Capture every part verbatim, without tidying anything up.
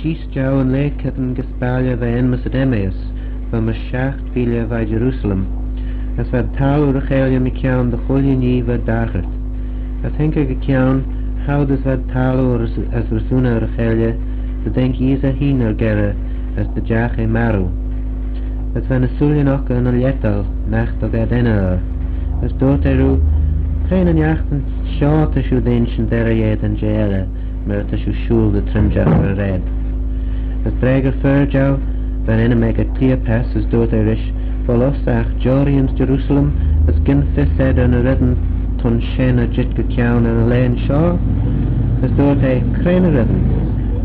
Sheese jeu yn laa cheddin gys balley va enmyssit Emmaus, va mysh shiaght veeilley veih Jerusalem, as v'ad taggloo ry-cheilley mychione dy chooilley nhee v'ad dagghyrt. As haink eh gy-kione, choud as v'ad taggloo as, as resooney ry-cheilley, dy daink Yeesey hene er-gerrey, as dy jagh eh marroo. As va ny sooillyn oc er ny lhiettal, nagh dug ad enney er. As dooyrt eh roo, Cre nyn yiaghtin shoh ta shiu dy insh yn derrey yeh da'n jeh elley, myr ta shiu shooyl dy trimshagh er y raad? As dreggyr fer jeu, va'n ennym echey Cleopas, as dooyrt eh rish, Vel uss agh joarree ayns Jerusalem, as gyn fys ayd er ny reddyn t'ayns shen er jeet gy-kione er ny laghyn shoh? As dooyrt eh, Cre ny reddyn?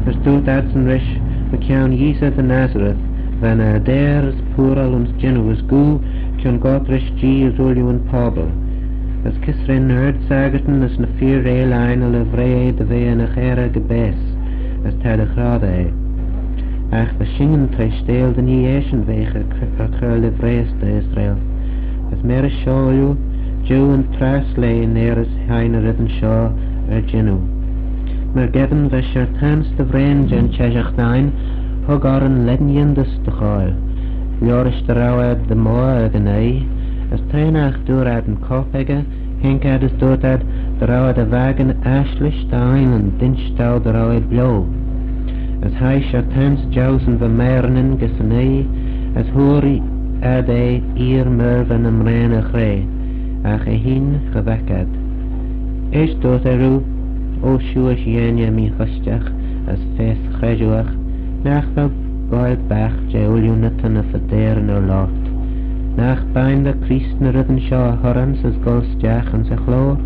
As dooyrt adsyn rish, Mychione Yeesey dy Nazareth, va ny adeyr as pooaral ayns jannoo as goo, kiongoyrt rish Jee as ooilley yn pobble. As kys ren ard-saggyrtyn as ny fir-reill ain y livrey dy ve er ny gheyrey gy-baase, as t'ad er chrossey eh? Agh va shin treishteil dy nee eshyn veagh er, er cur livrey da Israel. As marish shoh ooilley, jiu yn trass laa neayr's hie ny reddyn shoh er jannoo. Myrgeddin va shiartanse dy vraane jeh'n çheshaght ain, hug orrin lane yindys dy ghoaill. Liorish dy row ad dy moghey ec yn oaie, as tra nagh dooar ad yn corp echey, haink ad as dooyrt ad dy row ad er vakin ashlish dy ainleyn dinsh dou dy row eh bio. As hie shiartanse jeu 'syn va marin gys yn oaie, as hooar ad eh eer myr va ny mraane er ghra, agh eh hene cha vaik ad. Eisht dooyrt eh roo, O shiuish gheiney mee-hushtagh as faa's chredjueagh, nagh vel goaill baght jeh ooilley ny ta ny phadeyryn er loayrt? Nagh bainney Creest ny reddyn shoh y hurranse as goll stiagh ayns e ghloyr?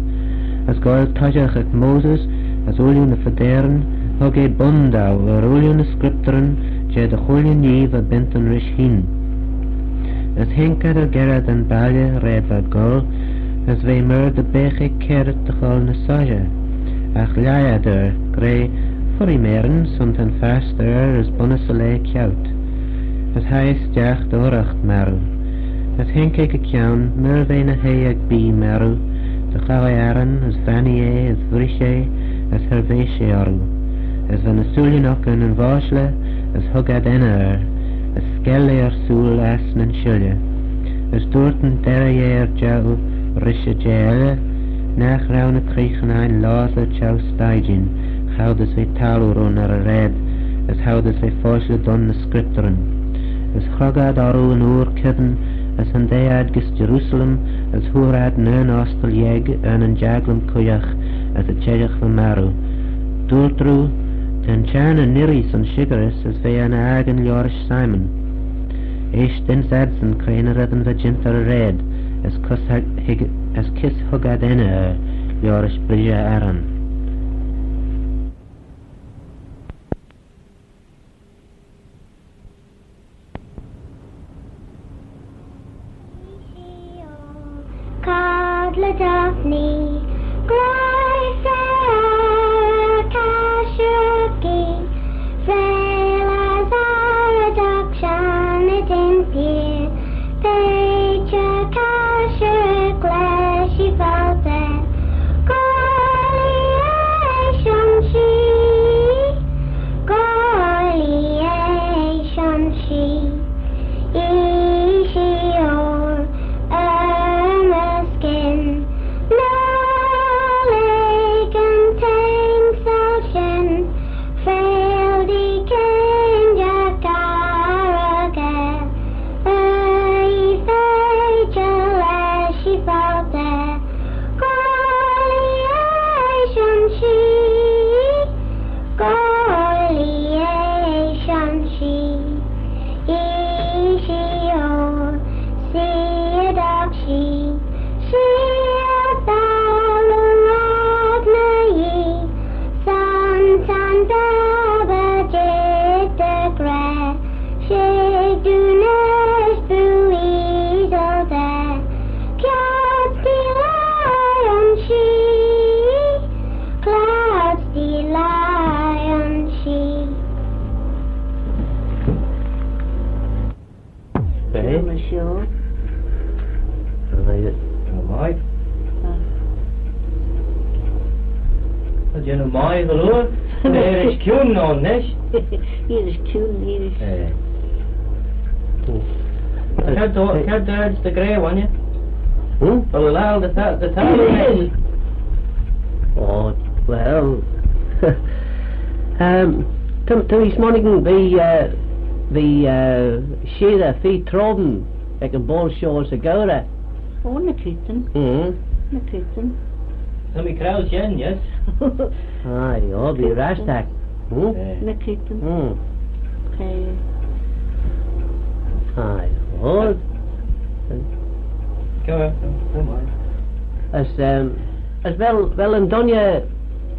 As goaill toshiaght ec Moses as ooilley ny phadeyryn, hug eh bun dou er ooilley ny Scriptyryn jeh dy chooilley nhee va bentyn rish hene. As haink ad er-gerrey da'n balley raad v'ad goll, as v'eh myr dy beagh eh kiarit dy gholl ny sodjey. Agh lhie ad er, gra, Fuirree marin, son ta'n fastyr as bunnys y laa ceaut. As hie eh stiagh dy urraght marroo. As haink eh gy-kione, myr v'eh ny hoie ec bee marroo, dy ghow eh arran, as vannee eh, as vrish eh, as shirveish eh orroo. As va ny sooillyn oc er nyn vosley, as hug ad enney er, as skell eh ersooyl ass nyn shilley. As dooyrt yn derrey yeh jeu rish y jeh elley, Nagh row ny creeaghyn ain loayrt er çheu sthie jeein, choud as v'eh taggloo rooin er y raad, as choud as v'eh fosley dooin ny Scriptyryn? As hrog ad orroo yn oor cheddin, as hyndaa ad gys Jerusalem, as hooar ad nane ostyl yeig er nyn jaglym cooidjagh, as y çheshaght va marroo. Dooyrt roo, Ta'n Çhiarn er n'irree son shickyrys as v'eh er ny akin liorish Simon. Eisht dens adsyn cre ny reddyn va jeant er y raad, as kys hug, hig, as kys hug ad enney er liorish brishey arran. Codley Daphne, gloyr er casherick, freayll as arragh shen y dinty, peish casherick lesh y faltey, goaill ee son shee, goaill ee son shee. Eisht oc er ny skyn, nagh leigh yn taing soilshaghey, freayll dy kinjagh arragh, eh, ee feiggey lesh y faltey, goaill ee son shee, goaill ee son shee. Eisht oc shee, oc shee, shee ad foalley rag ny yee, son ta'n Babyr jeet dy ghra, shig dooin eisht boo eaysley da, kiart dy lhie ayns shee, kiart dy lhie ayns shee. Hey. Jannoo mie. Jannoo mie dy liooar. Iris kione ayn nish. Iris kione, iris. Eh. Cre do, cre do ard ta dy ghra, wanney? Hmm? Well, well, the ta, the ta. Oh, well. Um, ta, ta mee smooinaghtyn, bee, uh, bee, uh, share feer trome ec yn boayl shoh 'sy ghour. Oh, ny keayrtyn. Mm. Ny keayrtyn. Ta mee credjal shen, yes. Aye, oh, bee rastagh. Hmm? Eh. Ny keayrtyn. Hmm. Eh. Aye, oh. Go on, come on. As, um, as vel, vel yn dooinney,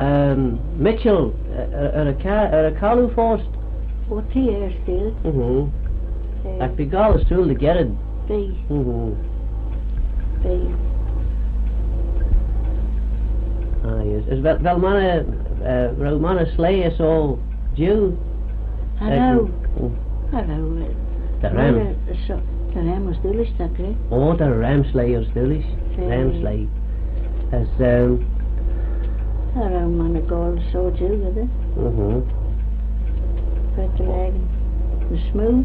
um, Mitchell, uh, er, er y ca-, er y challoo foast? Oh, t'eh er still. Mhm. Eh. Agh bee goll ersooyl dy gerrid. Bee. Mhm. Bee. Aye, as, as vel, vel monney, eh, row monney sleih ayns shoh jiu? Cha row. Mm. Cha row, eh, ta ram. Monney, eh, so, ta ram ayns Doolish, ta, eh? Oh, ta ram sleih ayns Doolish. Bee. Ram sleih. As, um, cha row monney goll shoh jiu, did eh? Mhm. But, eh, ny smoo.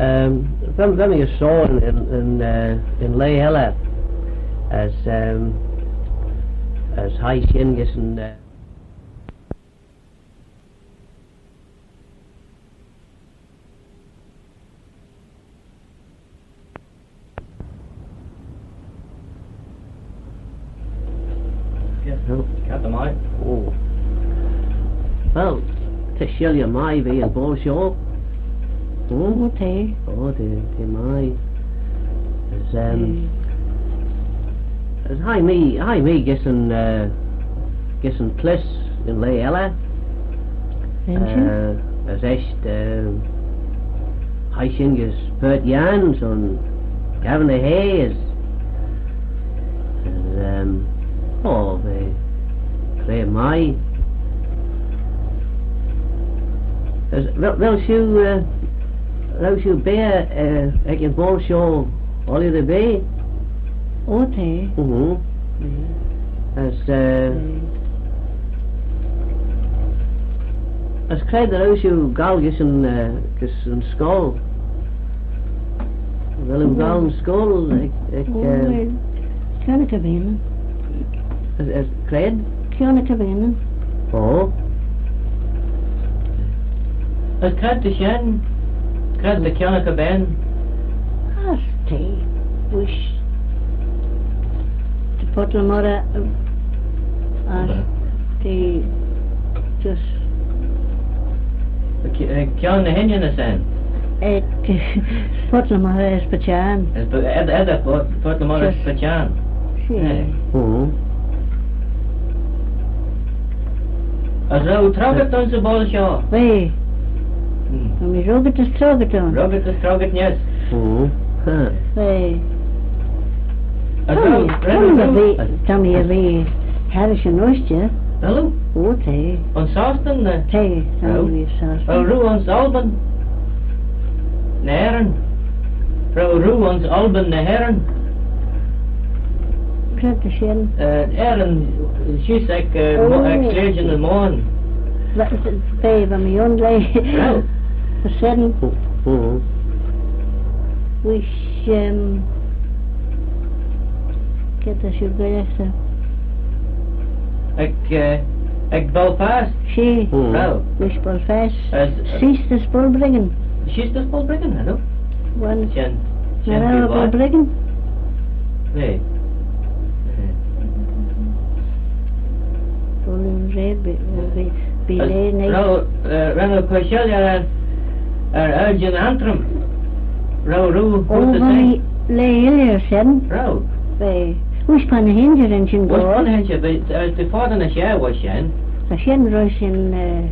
Um, va, va mee ayns shoh yn, yn, yn, eh, yn laa elley, as, um, as hie shin gys yn, eh, Yes. Oh. Got the mic. Oh. Well, ta shilley mie ve yn boayl shoh. Hmm? Oh, t'eh. Oh, t'eh, t'eh mie. As, um, as hie mee, hie mee gys yn, eh, gys yn chleaysh yn laa elley. Eh, as eisht, eh, hie shin gys Purt Yiarn, son Gavin Hayes. As, um, oh, v'eh gra mie. As vel, vel shiu, eh, row shiu beaghey, eh, ec yn boayl shoh ooilley dy beagh? Oh, t'eh. Mhm. T'eh. As, eh, as cre dy row shiu goll gys yn, eh, gys yn scoill? Vel oo goll yn scoill ec, ec, oh, eh, well, Kione Cabane. As, as cre? Kione Cabane. Oh. As cre ta shen? Cre ta Kione Cabane? As t'eh, wooish. Ta Purt le Moirrey, eh, as t'eh just. Ki-, eh, Kione ny Hinnin as shen? Eh, Purt le Moirrey as Pitçhern. As Pi-, ed, ed, Purt, Purt le Moirrey as Pitçhern. She. Eh. Mm. As row trogit ayns y boayl shoh? Va. Mm. Va mee ruggit as trogit ayn. Ruggit as trogit, yes. Mm. Va. As row, row, row, ta mee er ve harrish yn ushtey. Vel oo? Oh, t'eh. Ayns Sostyn, eh? T'eh, row. Row, row ayns Albion. Ny Heron. Row, row ayns Albion, Ny Heron. Cre ta shen? Eh, Heron, she's like, eh, mo-, like Legion and Moan. Va, va, va mee un laa. Row. Shen. Mm-hmm. Wooish, um, Cre ta shiu goaill ec? Ec, eh, ec Belfast? She. Mm. Row. Wooish Belfast. As, eh, she's the Spolbriggan. She's the Spolbriggan, I know. One. Shen, shen Belfast. Spolbriggan? Eh. Eh. Bee, bee, bee, bee laa nish. Row, eh, ren oo cur shilley er, er, er Elgin Antrim. Row, row, oh, row, va mee laa elley er shen. Row. Va. Wooish Purt ny h-Inshey ren shin goll. Wooish Purt ny h-Inshey, va, eh, ta foddey ny share v'er shen. Ta shen roish yn, eh,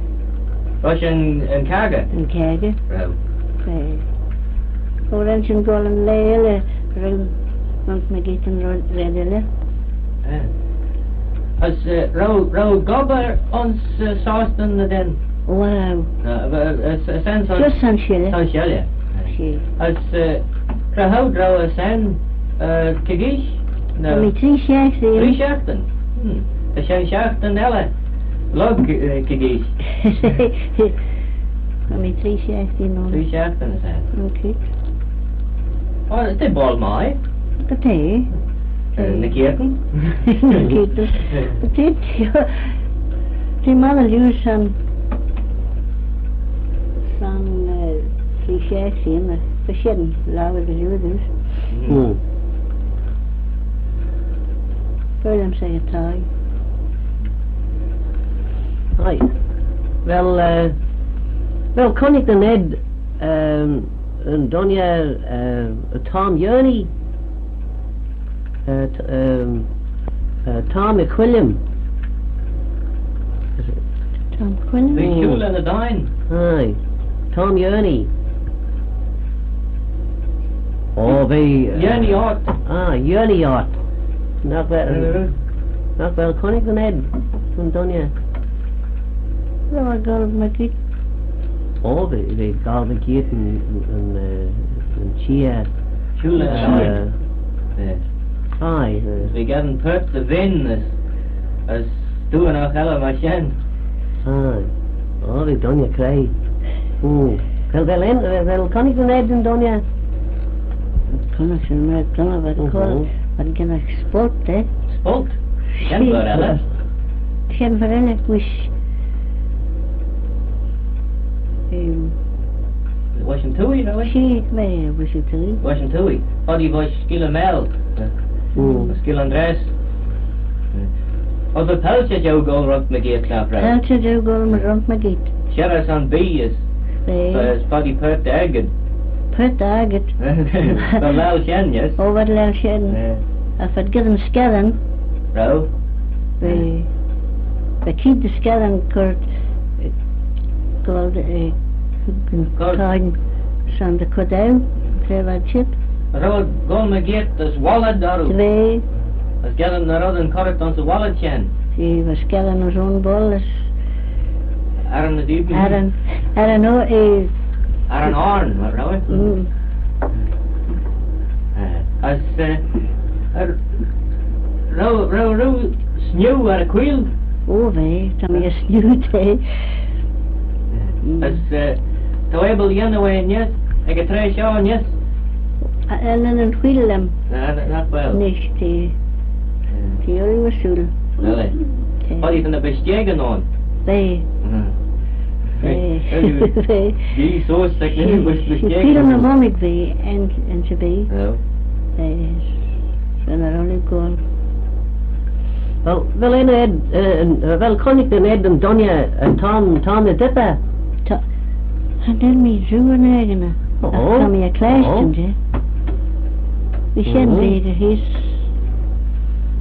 roish yn, yn caggey. Yn caggey. Row. Va. O, ren shin goll yn laa elley, ren, ren mee geeartyn ro-, red elley. Eh. As, eh, row, row gobbyr ayns, eh, Sostyn ny den? Wow. Na, eh, eh, s-, eh, son, son, just son shilley. Son shilley. She. As, eh, cre choud row eh shen, eh, kegeesh? Na. Ta mee tree shiaghtin. Tree shiaghtin? Hmm. Ta shen shiaghtin elley. Lurg, eh, kegeesh. Vel mee tree shiaghtin ayn? Tree shiaghtin, as eh? Okay. Oh, t'eh boayl mie. T'eh. Eh, ny keayrtyn? Ny keayrtyn. T'eh, t'eh, t'eh mie dy liooar shen, shen, eh, tree shiaghtin, eh, va shen, laa dy liooar. Mm. Vel, aye. Vel, eh, vel, cooinaghtyn ayd, ehm, yn dooinney, eh, Tom Yearney, eh, t-, ehm, eh, Tom Quilliam. Tom Quilliam? V'eh shooyl er ny deiney. Aye. Tom Yearney. Oh, v'eh, eh, Yearney ort. Ah, Yearney ort. Nagh vel, nagh vel cooinaghtyn ayd yn dooinney? Vel eh goll mygeayrt? Oh, v'eh, v'eh goll mygeayrt yn, yn, yn, eh, yn çheer. Shooyl er ny deiney. Eh. Aye, eh. V'eh geddyn paart dy vean as, as dooinney elley myr shen. Aye. Oh, v'eh dooinney creoi. Mm. Vel, vel, vel, vel cooinaghtyn ayd yn dooinney? Cooinaghtyn ayd, cooinaghtyn ayd, vel, vel, vel, vel, spolt, eh? Spolt? Shen fer elley. Shen fer elley, vees. Ehm. Vees yn twoaie, no? She, v'eh, vees yn twoaie. Vees yn twoaie. Foddee vees Skylley Meill. Mm. Skylley Andreays. O, va palçhey jeu goll rhug mygeayrt, nagh row? Palçhey jeu goll rhug mygeayrt. Shirrey son bee as, as foddee paart dy akin. Paart dy akin. V'ad laccal shen, yes? O, v'ad laccal shen. Eh. As v'ad geddyn skeddan. Row? Va, va keead dy skeddan cur, eh, goll, eh, cur. Son dy chooid daue, tra v'ad çheet. Row ad goll mygeayrt as wallad orroo? Va. As geddyn ny reddyn currit ayns y wallad shen? She, va skeddan ayns un boayl as... Arran ny dibbeeyn? Arran, arran o, eh. Arran oarn, row eh? Mm. Eh, as, eh, er, row, row, row snieau er y queeyl? O, va, ta mee er snieau, ta. As, eh, t'ou abyl jannoo eh neesht, ec y traa shoh neesht? Eh, nagh vel yn wheel aym. Na, na, nagh vel. Neesht, eh, eh, t'eh ooilley ersooyl. Vel eh? T'eh. Foddee ta ny bisteigyn ayn? Va. Mhm. Va. Va. Gee, so sick, she, bisteigyn. She, wheel aym, my mummy, va, and, and she va. Vel. Va. Vel, vel, vel, eh, eh, vel cooinaghtyn ayd yn dooinney, eh, Tom, Tom the Dipper? Ta, cha nel mee rieau ennagh. Oh. Ach ta mee er clashtyn jeh. V'eh shen, v'eh heese.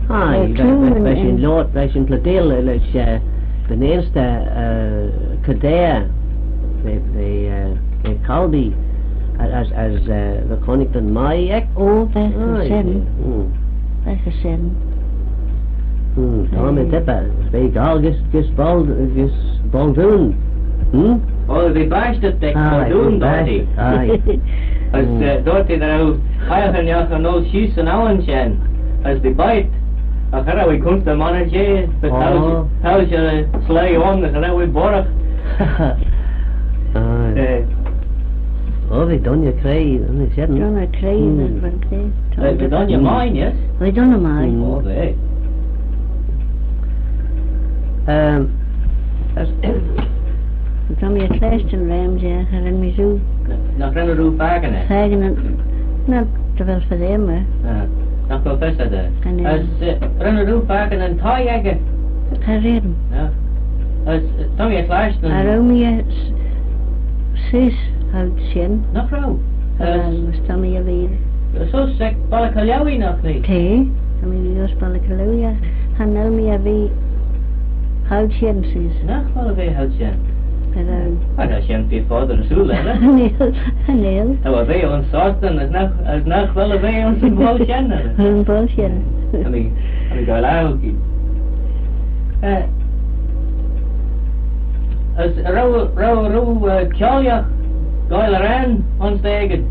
Aye, eh, va, va, va shin loayrt, va shin pleadeil, eh, lesh, eh, va nane s'ta, eh, Kildare, va, va, eh, va Caldy, as, as, as, eh, va cooinaghtyn mie eck? O, va, aye, shen. Mm. Ec y shen. Hmm, Tom the Dipper, v'eh goll gys, gys Bald-, gys Baldoon. Hmm? O, v'eh bashtey ec Baldoon, dooyrt eh. Aye. As, eh, dooyrt eh dy row hie ennagh er n'gholl sheese yn awin shen, as v'eh bite. Agh cha row eh coontey monney jeh, va palçhey, palçhey sleih ayn, as cha row eh boiragh. Aye. Eh. O, v'eh dooinney creoi, dooinney shen. Dooinney creoi, hmm, va, va, va. Eh, va dooinney mie, yes? Va dooinney mie. O, va. Ehm, as... Ta mee er clashtyn ram jeh, cha ren mee rieau. Nagh ren oo rieau fakin eh? Fakin eh, nagh vel fys aym, eh. Ah, nagh vel fys ayd eh. Cha ren. As, eh, ren oo rieau fakin yn thie echey? Cha ren. No. As, eh, ta mee er clashtyn. Cha row mee, eh, s-, seose hoilt shen. Nagh row? Cha ren, as ta mee er ve. Seose ec Balley Keelowy, nagh nee? T'eh, ta mee er ve ayns Balley Keelowy, cha nel mee er ve hoilt shen seose. Nagh vel er ve hoilt shen? Cha ren. Ah, ta shen feer foddey ersooyl, eh? Cha nel, cha nel. Ta er ve ayns Sostyn, as nagh, as nagh vel er ve ayns yn boayl shen, eh? Yn boayl shen. Ta mee, ta mee goaill aggle. Eh, as row, row, row, eh, kiaulleeaght goaill arrane ayns dty aegey,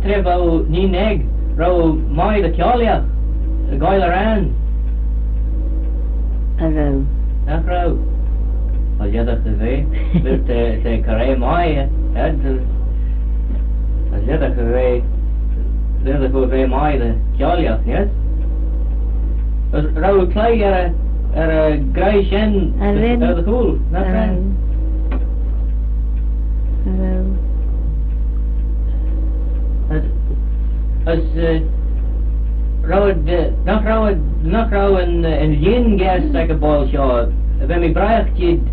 tra v'ou inneen eck, row mie dy kiaulleeaght goaill arrane? Cha row. Nagh row. As lhisagh dy ve, ta, ta, ta coraa mie, eh, as lhisagh dy ve, lhisagh dy ve mie dy cheyllagh, yes? As row oo cloie er y, er y greie shen, er dy hooyl, nagh row? As, as, eh, row ad, eh, nagh row ad, nagh row yn, eh, yn lhien gaase ec y boayl shoh. Va mee bragh jeant,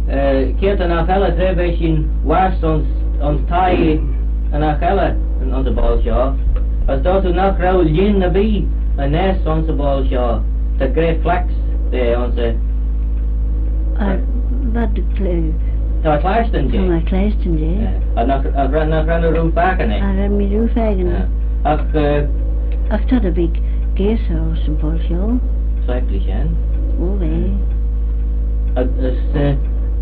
eh, kiart yn aght elley tra v'eshyn wass ayns, ayns thie yn aght elley ayns y boayl shoh. As dooyrt oo nagh row lhien erbee neesht ayns y boayl shoh. Ta gra flax, eh, ayns y... V'ad cleayr. Ta clashtyn jeh? Ta clashtyn jeh. Eh, nagh, nagh, nagh ren roo fakin eh? Cha ren mee roo fakin eh. Eh, agh, eh, agh ta dy beagh gaase ayns y boayl shoh. S'likely shen. O, va. Eh. As, as, eh,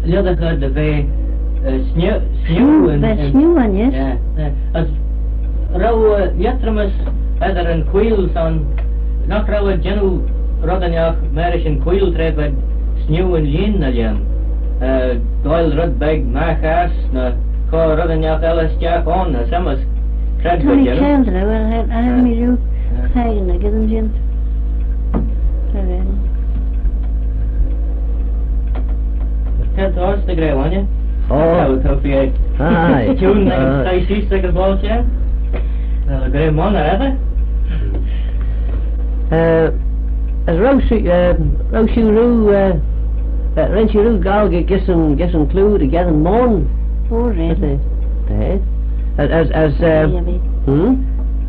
lhisagh ad dy ve, eh, snieu, snieu, snieu, yn, va yn, snieu, yes. Eh, eh, as row, eh, lhiettrimys eddyr yn queeyl son, nagh row ad jannoo red ennagh marish yn queeyl tra v'ad snieu yn lhien, nagh lhiam. Eh, goaill red beg magh ass, ny goaill red ennagh elley stiagh ayn, as enmyssit. Cre'n ta mee jannoo? Well, I, I, I, eh, mee roo, eh, fakin eh, geddyn jeant. Fakin. T'ad oast dy ghra, Wanya? Oh. T'ou, t'ou feer... Aye. Tiune, aye, sleih sheese ec y boayl shen? Well, dy ghra monney, edyr? Eh, as row shiu, eh, row shiu rieau, eh, eh, ren shiu rieau goll gy-, gys yn, gys yn clieau dy gheddyn moan? O, ren. Eh, eh. As, as, as, eh, hmm?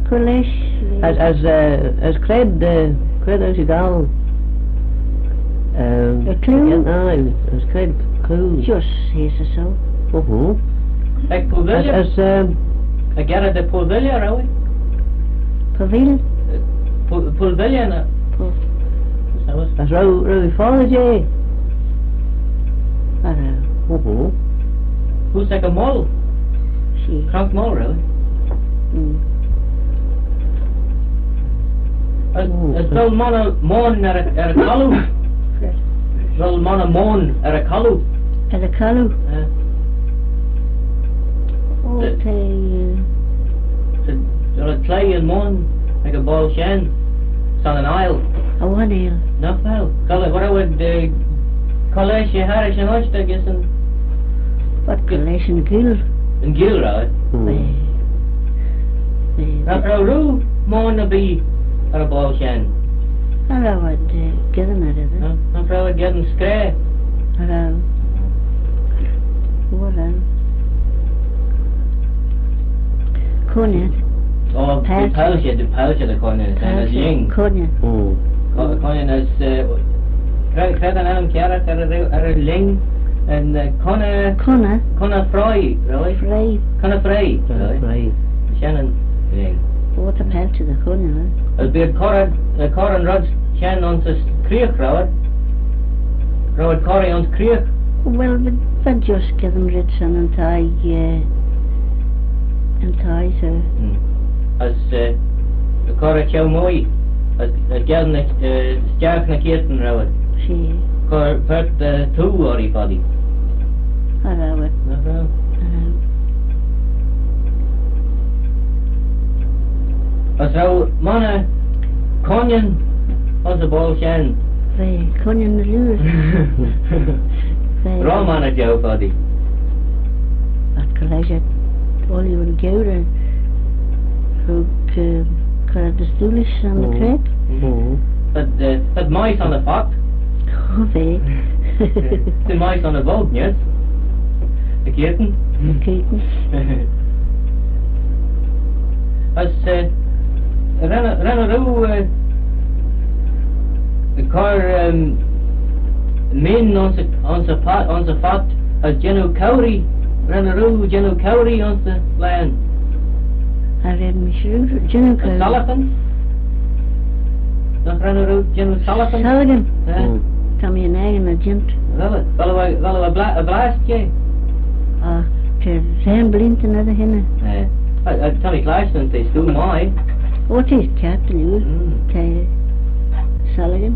Cur lesh. As, as, eh, as cre, eh, cre row shiu goll? Eh, y clieau? Aye, as cre clieau? Just sheese shoh. Uh-huh. Ec Poovillier? As, as, eh, ec Gerrard de Poovillier, row eh? Poovillier? Eh, Poo-, Poovillier ny... Poo-. As row, row eh foddey jeh? Cha row. Uh-huh. Heose ec y Moll? She. Cronk Moll, row eh? Mm. As, as vel monney moan er y, er y colloo? Vel monney moan er y colloo? Er y colloo? Eh. O, ta, eh, ta, ta red cloie yn moan ec y boayl shen son yn aile. O, yn aile. Nagh vel. Cur, what I would, eh, cur lesh eh harrish yn oyster gys yn... What, cur lesh yn geill? Yn geill, row eh? Hmm. Eh. Eh. Nagh row rieau moan erbee er y boayl shen? Cha row ad, eh, geddyn ad, eh? Nagh, nagh row ad geddyn scraa? Cha row. Cha row. Cooiney. O, palçhey. Palçhey, palçhey dy cooiney, palçhey, lhing. Cooiney. Mm. Co-, cooiney as, eh, cre, cre ta'n ennym kiarragh er y, er y lhing, yn, eh, cooiney. Cooiney. Cooiney fry, really? Fry. Cooiney fry, really? Fry. Shen yn lhing. O, ta palçhey dy cooiney, eh? As bee ad cur, eh, cur yn red shen ayns y creeagh, row ad? Row ad cur eh ayns creeagh? Well, va, va just geddyn red son yn thie, eh, yn thie, so. Hmm. As, eh, cur eh çheu-mooie, as, as geddyn, eh, stiagh ny keayrtyn, row ad? She. Cur paart, eh, too urree foddee? Cha row ad. Nagh row. Cha row. As row monney coin ayns y boayl shen? Va, coin ny liooar. Va. Ro monney jeu foddee. V'ad cur lesh ad ooilley yn geurey. Hug, eh, cur ad dy stoolish son y creg. Mm. But, eh, but mie son y phot. O, va. T'eh mie son y vog, yes? Ny keayrtyn. Ny keayrtyn. As, eh, ren, ren rieau, eh, cur, ehm, min ayns y, ayns y phot, ayns y phot, as jannoo cowree, ren rieau jannoo cowree ayns y laghyn? Cha ren mee rieau jannoo cowree. As sollaghyn? Nagh ren rieau jannoo sollaghyn? Sollaghyn? Eh. Mm. Ta mee er n'akin eh jeant. Vel eh, vel eh, vel eh bla-, blasht jeh? Ah, ta ram bleeantyn er dy henney. Eh. Ah, ah, ta mee clashtyn, t'eh stoo mie. O, t'eh kiart dy liooar. Mm. Ta sollaghyn.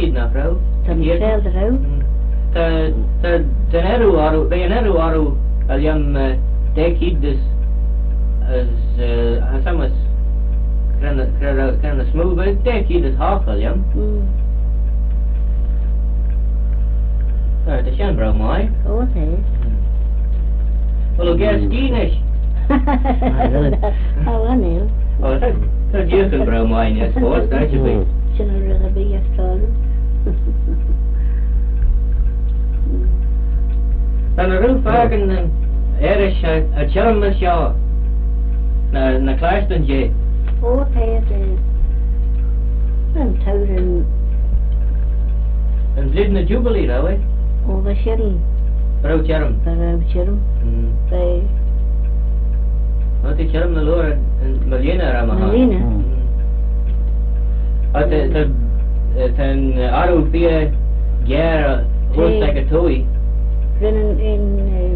cheead nagh row? Ta mee freill dy row. Mm. Ta, ta, ta'n earroo orroo, v'eh yn earroo orroo, eh, lhiam, eh, daa cheead as, as, eh, as, as, cre ny, cre, cre ny smoo, v'eh daa cheead as hoght, eh, lhiam. Mm. Eh, ta shen braew mie. O, ta. Well, we'll get a ski nish. Oh, I know. Oh, that's, that's just a brown wine, yes, boss, that should be. Shen yn red erbee as toil. Ta'n roo fakin, eh, earish, eh, y çhirrym myr shoh. Ny, ny clashtyn jeh. O, ta, ta. Yn tourey. Yn vlein ny Jubilee, row eh? O, va shen. Braew çhirrym. Braew çhirrym. Mm. Braew. O, ta çhirrym ny liooar, eh, mleeaney er-y-fa. Mleeaney. Mm. O, ta, ta, eh, ta'n, eh, orroo feer giare, eh, uss ec y twoaie. Ren yn, yn, eh,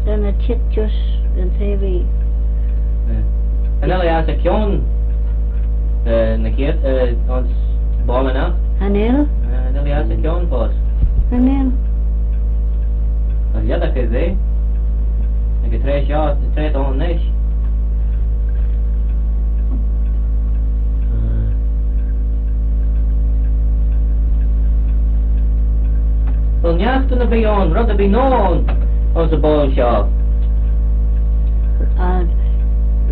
ren y çheet just yn traa v'eh. Eh. Cha nel eh ass y chione, eh, ny keayrt, eh, ayns Ballynagh. Cha nel? Eh, cha nel eh ass y chione foast. Cha nel? As lheid eh, eh. Ec y traa shoh, traa t'ayn nish. Well, niaghtyn erbee ayn, red erbee noa ayn, ayns y boayl shoh. Ah,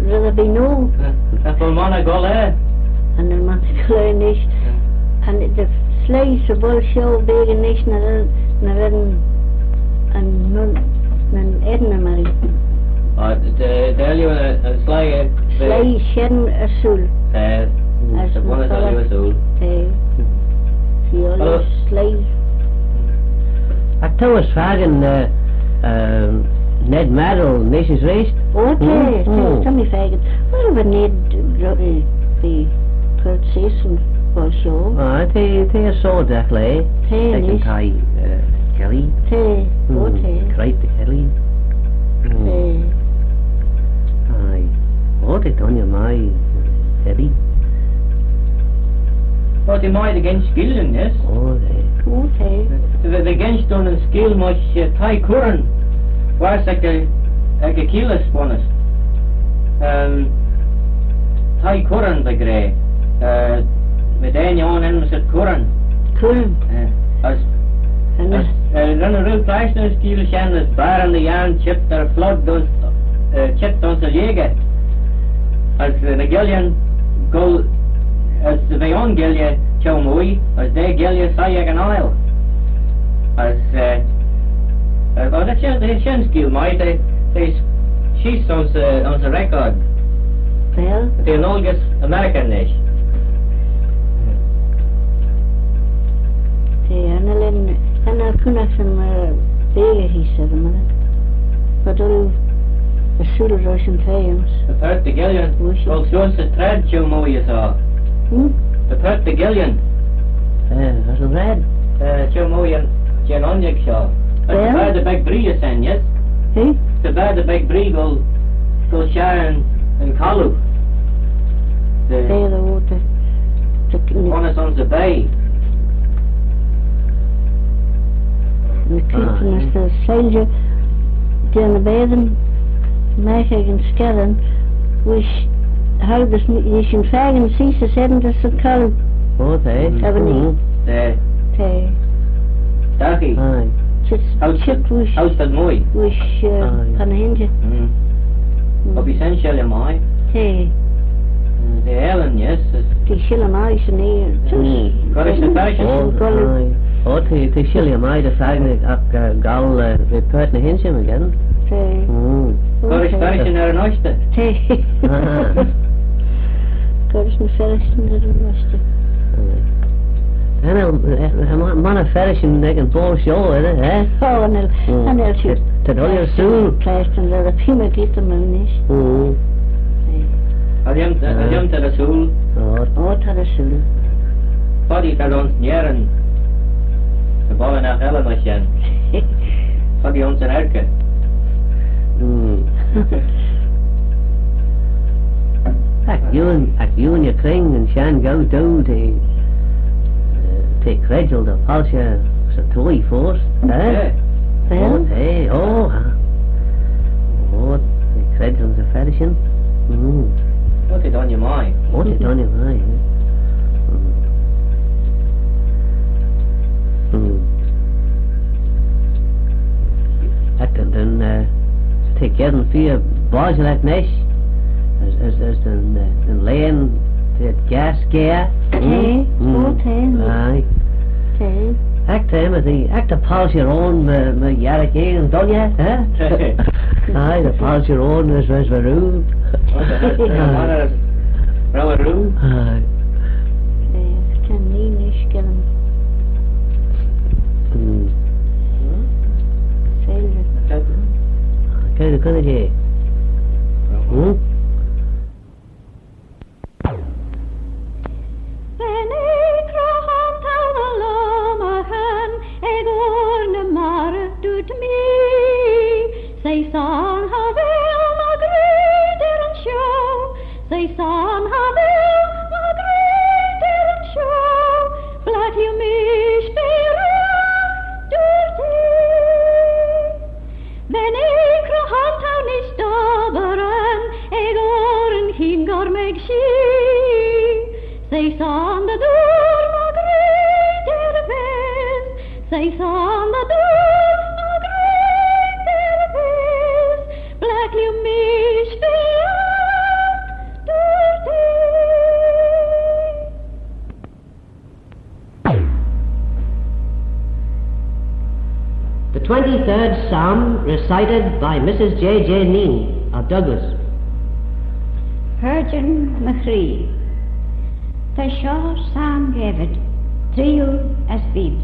red erbee noa? Eh, nagh vel monney goll er? Cha nel monney goll er nish. Eh. Cha nel dy sleih 'sy boayl shoh beaghey nish na ren, na ren yn, yn, yn eddin maree. Ah, dy, dy, dy, yn, yn sleih, eh, sleih shen ersooyl. Eh, as ta ny monney goll er ersooyl. Eh. Hello. Sleih. Agh t'ou ayns fakin, eh, eh, Ned Maddle, nish as reesht? O, ta, ta, ta mee fakin. Well, va Ned, eh, eh, cur seaghyn boayl shoh. Ah, ta, ta, eh, sodagh laa. Ta, nish. Ta'n thie, eh, Kelly. T'eh, hmm, oh, t'eh. Cre'd dy Kelly. Hmm. T'eh. Aye. Oh, t'eh dooinney mie, Kelly. Oh, t'eh mie dy ginsh skeealyn, yes? Oh, t'eh. Oh, t'eh. V'eh, v'eh ginsh dooin yn skeeal mysh, eh, Thie Curran. Where's ec y, ec y Keelis, bonus. Um, Thie Curran, by gra. Eh, my deiney ayn enmyssit Curran. Curran. Eh, as, as, eh, ren eh rieau clashtyn yn skeeal shen as barryn dy yiarn çheet er y phlood dooin, eh, çheet dooin y leaghey. As, eh, ny guillyn goll, as v'eh un guilley çheu-mooie, as daa guilley soie ec yn aile. As, eh, eh, well, that's, that's yn skeeal mie, t'eh, t'eh sheese ayns, eh, ayns y record. Well. T'eh yn Olgys American nish. T'eh, cha nel, cha nel cooinaghtyn, eh, beaghey sheese, er y myr. Cha dooar oo ersooyl roish yn faaghey. Dy paart dy guillyn. Goll seose y traid çheu-mooie, so. Hmm? Dy paart dy guillyn. Eh, as yn raad. Eh, çheu-mooie jeh'n, jeh'n uinnag shoh. As dy beigh dy beg bree ayns shen, yes? Eh? Dy beigh dy beg bree goll, goll share yn, yn colloo. Dy, dy, dy, dy, dy, honest ayns y bay. Ny keayrtyn as dy soilshey jeh'n baatyn, magh ec yn skerryn, vees, hug dys, vees shin fakin sheese as eam dys yn colloo. Oh, t'eh. Havening. Mm. T'eh. T'eh. Daghey. Aye. Çheet, çheet vees, vees, eh, pan dy hynshey. Mm. Mm. Bee shen shilley mie. T'eh. Mm, t'eh aalin, yes. T'eh shilley mie shen eh. Mm. Gollrish ny ferrishyn. Oh, aye. Oh, t'eh, t'eh shilley mie dy fakin, eh, goll, eh, dy paart ny h-inshey mygeayrt. T'eh. Mm. Gollrish ny ferrishyn er yn ushtey. T'eh. Ah. Gollrish ny ferrishyn er yn ushtey. Cha nel, eh, eh, monney, monney ferrishyn ec yn boayl shoh, eh, eh? Oh, cha nel, cha nel shiu. T'ad ooilley ersooyl. Clashtyn dy pee my geeyrtym nish. Mm. Cha lhig, cha lhig t'ad ersooyl. Oh. Oh, t'ad ersooyl. Foddee t'ad ayns Nerin. Ny boayrd elley myr shen. Foddee ayns yn argid. Mm. Agh Eoin, agh Eoin y Cring, yn shenn gaaue doo, t'eh, eh, t'eh credjal dy palçhey 'sy thie foast, eh? Eh. Oh, eh, oh, ha. Oh, t'eh credjal dy ferrishyn. Mm. Oh, t'eh dooinney mie. Oh, t'eh dooinney mie, eh? Mm. Mm. Agh ta'n, ta'n, eh, t'eh geddyn feer bodjallagh nish, as, as, as ta'n, eh, ta'n laghyn, t'eh gaase geyre. T'eh, mm, oh, t'eh. Aye. T'eh. Agh t'eh, my, agh ta palçhey ayn, my, my yiarragh eh, yn dooinney, eh? T'eh. Aye, ta palçhey ayn, as, as, as, roo. Oh, t'eh, t'eh, t'eh, row roo. Aye. T'eh, ta'n nee nish geddyn. Mm. Sailor. Cre, cre, cre. Hmm? Ren eh croghan t'ou dy lomarcan ec oyr ny marroo dooyrt mee, she son cha vel my ghraad er yn shoh, she son cha vel my ghraad er yn shoh, blagh lhiu mish fy ghraad, dooyrt eh. Ren eh croghan t'ou nish dobberan ec oyr yn cheean gormagh shee, she son dy dooar my ghraad er y vees, she son dy dooar my ghraad er y vees, blagh lhiu mish fy ghraad, dooyrt eh. The twenty-third Psalm recited by Mrs J J Nee of Douglas. Hirjyn my chree. Ta shoh Psalm David, three as feed.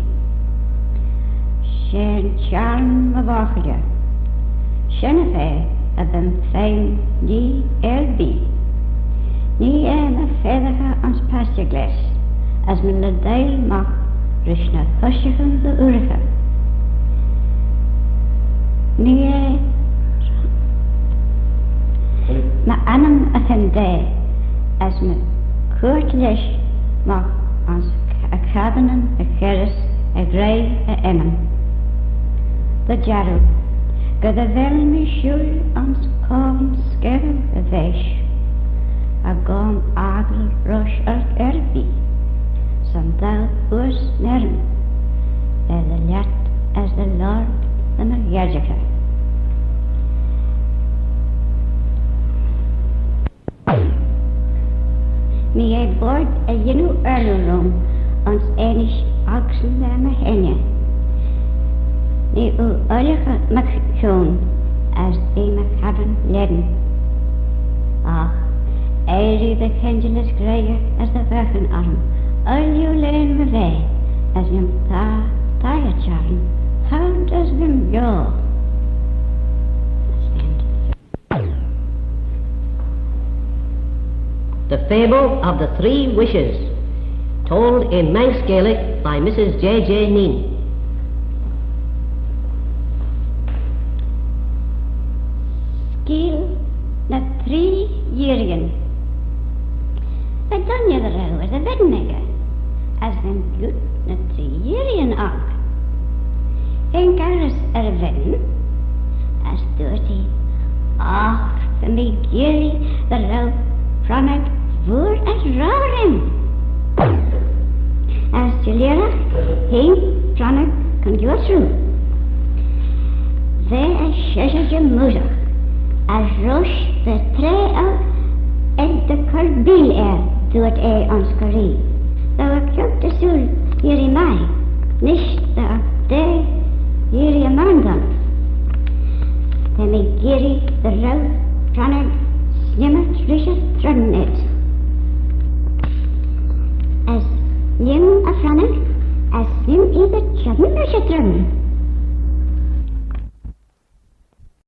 She yn Çhiarn my vochilley. Shen-y-fa va my feme nhee er bee. Nee eh my faassaghey ayns pasture gless, as my leeideil magh rish ny ushtaghyn dy ooraghey. Mee eh my annym y hyndaa, as my chooyrt lesh magh ayns y cassyn y kerrys y ghraih e ennym. Dy jarroo, ga dy vel mee shooyl ayns coan skerroo y vaaish, as goan aggle roish ark erbee, son dou uss n'errym, er dy lhiat as dy lorg dy my gherjaghey. Mee eh boayrd y yannoo aarloo rhym ayns enish ocsyn da my hengey. Nee oo ooilley my chione as bee my cabin lane. Agh eiyree dy kendjallys graihagh as dy vaghin orrym, ooilley lane my vea, as neeym ta, ta y çhiarn, how does them go? The Fable of the Three Wishes, told in Manx Gaelic by Missus J J Kneen. Skeeal ny tree yeearreeyn. Va dooinney dy row er dy ven echey, as ren lute ny tree yeearreeyn oc. Haink arrys er y ven, as dooyrt ee, "Agh va mee geearree dy row pronnag vooar as row rhym." As chelleeragh haink pronnag cun gioot roo. Va e sheshail jymmoosagh, as roish va traa elley dy chur beeal er, dooyrt eh ayns coarree. Vel oo kiart ersooyl yeearree mie? Nish ta dy yeearree y mie dooin. Va mee geearree dy row pronnag snimmit rish y tron ayd. As snimm y pronnag, as snimm ee dy çhionn rish y tron.